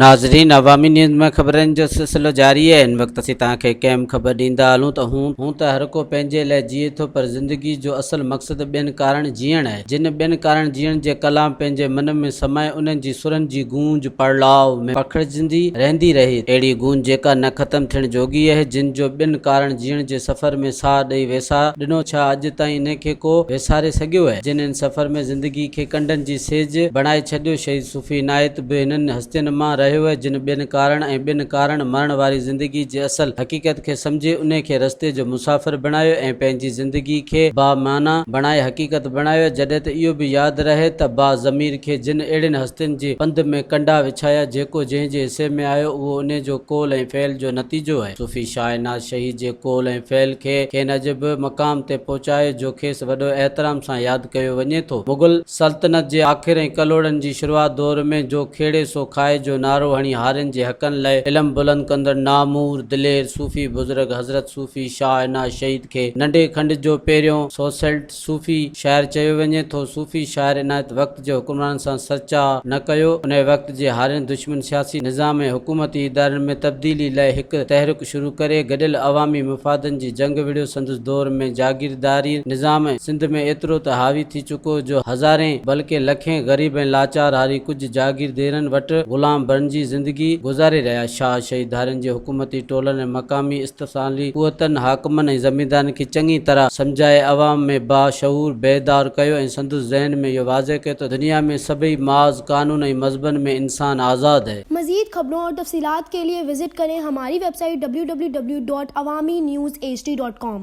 ناظرين عوامي نيوز ۾ خبرن جو سلسلو جاري آهي هن وقت اسين توهان کي هڪ اهم خبر ڏيندا هلون ته هون هون ته هر ڪو پنهنجي لئه جيئي ٿو پر زندگي جو اصل مقصد ٻين ڪارڻ جيئڻ آهي جن ٻين ڪارڻ جيئڻ جي ڪلام پنهنجي من ۾ سمائي انهن جي سرن جي گونج پڙلاء ۾ پکڙجندي رهندي رهي اهڙي گونج جيڪا نه ختم ٿيڻ جوڳي آهي جن جو ٻين ڪارڻ جيئڻ جي سفر ۾ ساهه ڏئي ويساهه ڏنو ڇا اڄ تائين انهي کي ڪو ويساري سگهيو آهي جن ان سفر ۾ زندگي کي ڪنڊن جي سيج بڻائي ڇڏيو شهيد صوفي عنايت به هنن هستين مان رهيو جن ٻين ڪارڻ ۽ ٻين ڪارڻ مرڻ واري زندگي جي اصل حقيقت کي سمجهي انهي کي رستي جو مسافر بڻايو ۽ پنهنجي زندگي کي با معنيٰ بڻائي حقيقت بڻايو جڏهن ته اهو به ياد رهي ته با ضمير کي جن اهڙين هستين جي پنڌ ۾ ڪنڊا وڇايا جيڪو جنهن جي حصي ۾ آيو اهو انهي جو قول ۽ فعل جو نتيجو آهي. صوفي شاهه عنايت شهيد جي قول ۽ فعل کي کين اڄ به مقام تي پهچايو جو کيس وڏو احترام سان ياد ڪيو وڃي ٿو. مغل سلطنت جي آخر ۽ ڪلهوڙن جي شروعات دور ۾ جو کيڙي سو کائي جو نعرو هڻي هارين جي حقن لئه علم بلند ڪندڙ نامور دلير صوفي بزرگ حضرت صوفي شاهه عنايت شهيد کي ننڍي کنڊ جو پهريون سوسلٽ صوفي شاعر چيو وڃي ٿو. صوفي شاعر عنايت وقت جي حڪمرانن سان سرچاء نه ڪيو. انهيء وقت جي هارين دشمن سياسي نظام ۽ حڪومتي ادارن ۾ تبديلي لئه هڪ تحرڪ شروع ڪري گڏيل عوامي مفادن جي جنگ وڙهيو. سندس دور ۾ جاگيرداري نظام سنڌ ۾ ايترو ته حاوي ٿي چڪو جو هزارين بلڪه لکين غريب ۽ لاچار هاري ڪجهه جاگيرديرن وٽ غلام بڻجي زندگي گذاري رهيا. شاهه شهيد ڌارين جي حڪومتي ٽولن ۽ مقامي استحصالي قوتن، حاڪمن ۽ زميندارن کي چڱي طرح سمجهائي عوام ۾ باشعور بيدار ڪيو ۽ سندس ذهن ۾ اهو واضح ڪيو ته دنيا ۾ سڀئي محض قانون ۽ مذهبن ۾ انسان آزاد آهي. مزيد خبرون اور تفصيلات ڪي ليي وزٽ ڪرين هماري web site www.awamiNewsHD.com.